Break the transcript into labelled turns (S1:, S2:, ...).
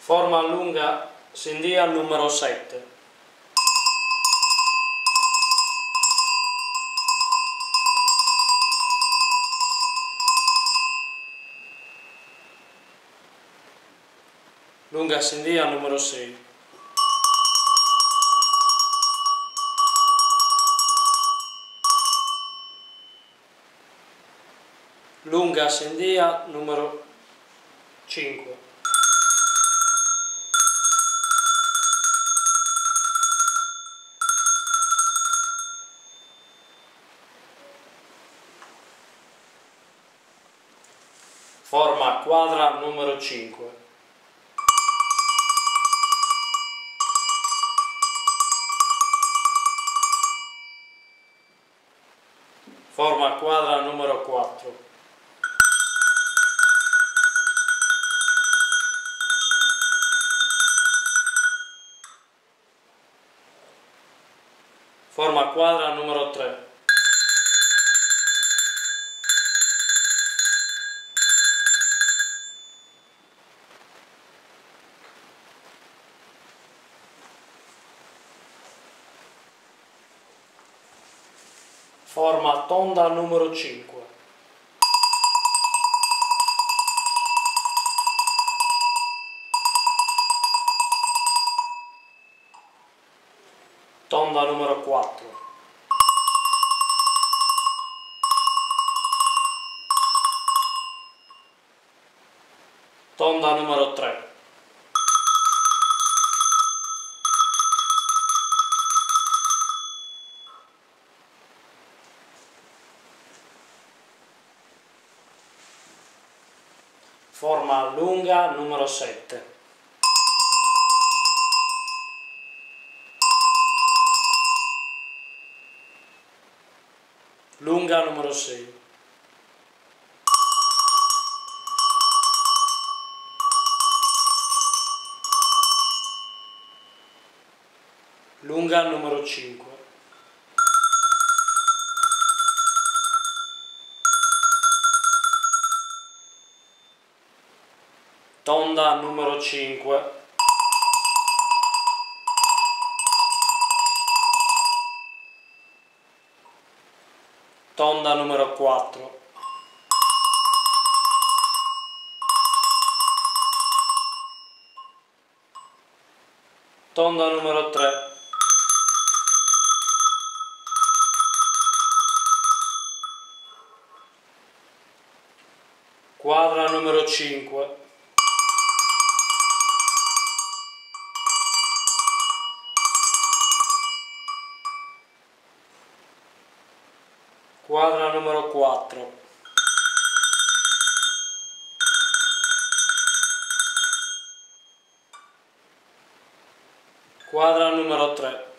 S1: Forma lunga sindia numero sete. Lunga sindia numero sei. Lunga sindia numero cinque. Forma quadra numero cinque. Forma quadra numero quattro. Forma quadra numero tre. Forma tonda numero cinque. Tonda numero quattro. Tonda numero tre. Forma lunga numero sette. Lunga numero sei. Lunga numero cinque. Tonda numero cinque. Tonda numero quattro. Tonda numero tre. Quadra numero cinque. Quadra numero quattro. Quadra numero tre.